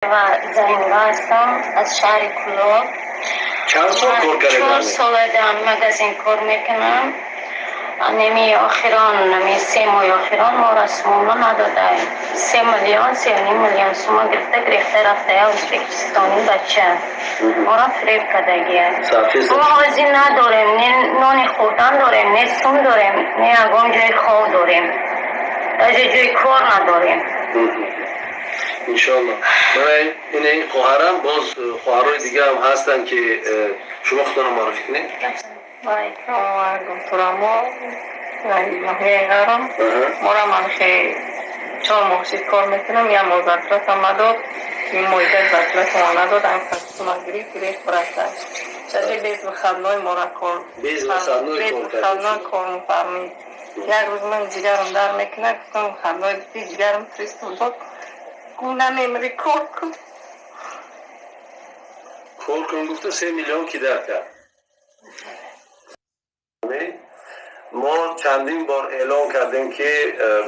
Заимба ҳастам аз шаҳри Кӯлоб. Чанд сол кор 4 кардед? Сола дар магазин кор мекунам. Неми охирон, неми 3 моҳи охирон моро сумма надодаем. 3 миллион, 3,5 миллион сума гирифта, гирифта рафтая ӯзбекистони бача. Моро фиреб кардагия. Мо ҳозир надорем, не нони хӯрдан дорем, не сум дорем, не ягон ҷои хоб дорем. Даже ҷои кор надорем. Иншоалло, мана ин хоҳарам, боз хоҳарои дига ҳам ҳастанд, ки шумо худтонро муаррифӣ кунед. Турамо ноҳияи Ғарм. Мора ман хе 4 моҳ шид кор мекунам, як моҳ зарплата надод, ин моҳида зарплатама надод, сума гирифт, гирифт рафта. Даже без выходной мора кор Без выходной без кор выходной кор мефармид. Як рӯз ман ҷигарам дар мекунад, гуфтам, выходной диди, ҷигарам приступ дод. Гу намемри, кор кун. Кор кун гуфта, 3 миллион кидать кард. Мо чандин бор эълон кардем, ки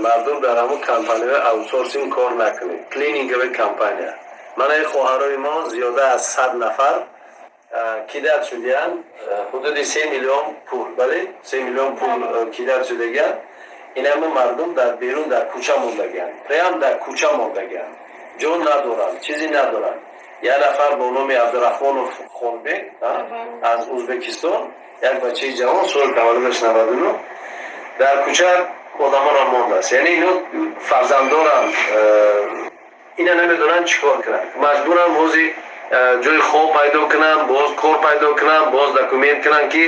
мардум дар ҳамун компанияҳои аутсорсинг кор накунед, клининговый компания. Мана ин хоҳарои мо зиёда аз 100 нафар кидать шудиянд, ҳудуди 3 миллион пул, бале, 3 миллион пул кидать шудагиянд. Ин ҳама мардум дар берун, дар кӯча мондагиянд, прям дар кӯча мондагиянд, ҷо надоранд, чизе надоранд. Як нафар бо номи Абдурахмонов Хонбек аз Ӯзбекистон, як бачаи ҷавон, соли таваллудаш 99, дар кӯча одамонро мондааст. Яъне ино фарзанддоранд, ина намедонанд чӣ кор кунанд, маҷбуранд бози ҷои хоб пайдо кунанд, боз кор пайдо кунанд, боз документ кунанд, ки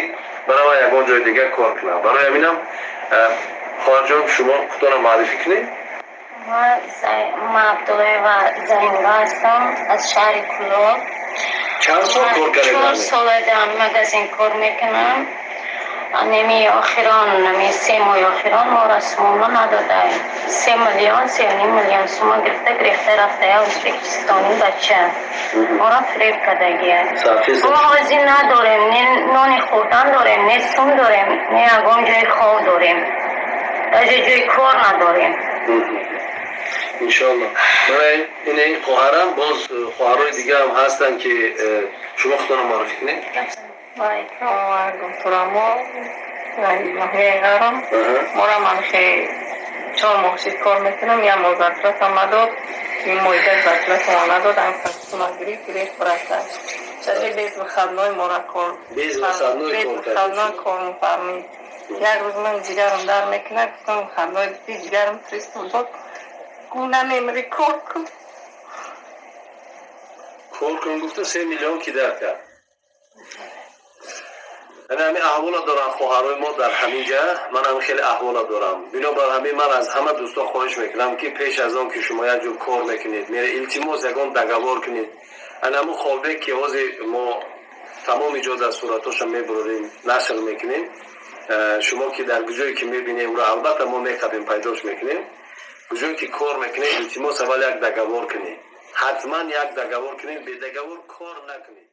барава ягон ҷои дигар кор кунанд. Барои ҳаминам, хоҳарҷон, шумо худтонро муаррифӣ кунед. Ман Абдуллоева Заимба ҳастам аз шаҳри Кӯлоб. Чанд сол кор кардед? 4 сола дар магазин кор мекунам. Неми охирон, неми 3 моҳи охирон моро сумма надодаем. 3 миллион, 3,5 миллион сума гирифта, гирифта рафтая ӯзбекистони бача. Моро фиреб кардагия. Мо ҳозир надорем, не нони хӯрдан дорем, не сум дорем, не ягон ҷои хоб дорем. Даже ҷои кор надорем. Иншоалло, мана ин хоҳарам, боз хоҳарои дига ҳам ҳастанд, ки шумо худтонро муаррифӣ кунед. Турамо ноҳияи Ғарм. Мора ман хе 4 моҳ шид кор мекунам, як моҳ зарплата надод, ин моҳида зарплатама надод, сума гирифт, гирифт рафта. Даже без выходной мора кор Без выходной без кор выходной кор мефармид. Як рӯз ман ҷигарам дар мекунад, гуфтам, выходной диди, ҷигарам приступ дод. Гу намемри, кор кун. Кор кун гуфта, 3 миллион кидать кард. Ана ҳамин аҳвола доранд хоҳарои мо дар ҳамин ҷа. Ман ҳам хеле аҳвола дорам. Бинобар ҳамин ман аз ҳама дӯстон хоҳиш мекунам, ки пеш аз он ки шумо як ҷо кор мекунед, мере, илтимос, ягон договор кунед. Ана ҳамун Холбек, ки ҳозир мо тамоми ҷо дар суратҳоша мебурорем, нашр мекунем, шумо ки дар куҷое ки мебинем, ӯро албатта мо меқабем, пайдош мекунем. Куҷое ки кор мекунед, илтимос, аввал як договор кунед, ҳатман як договор кунед, бе договор кор накунед.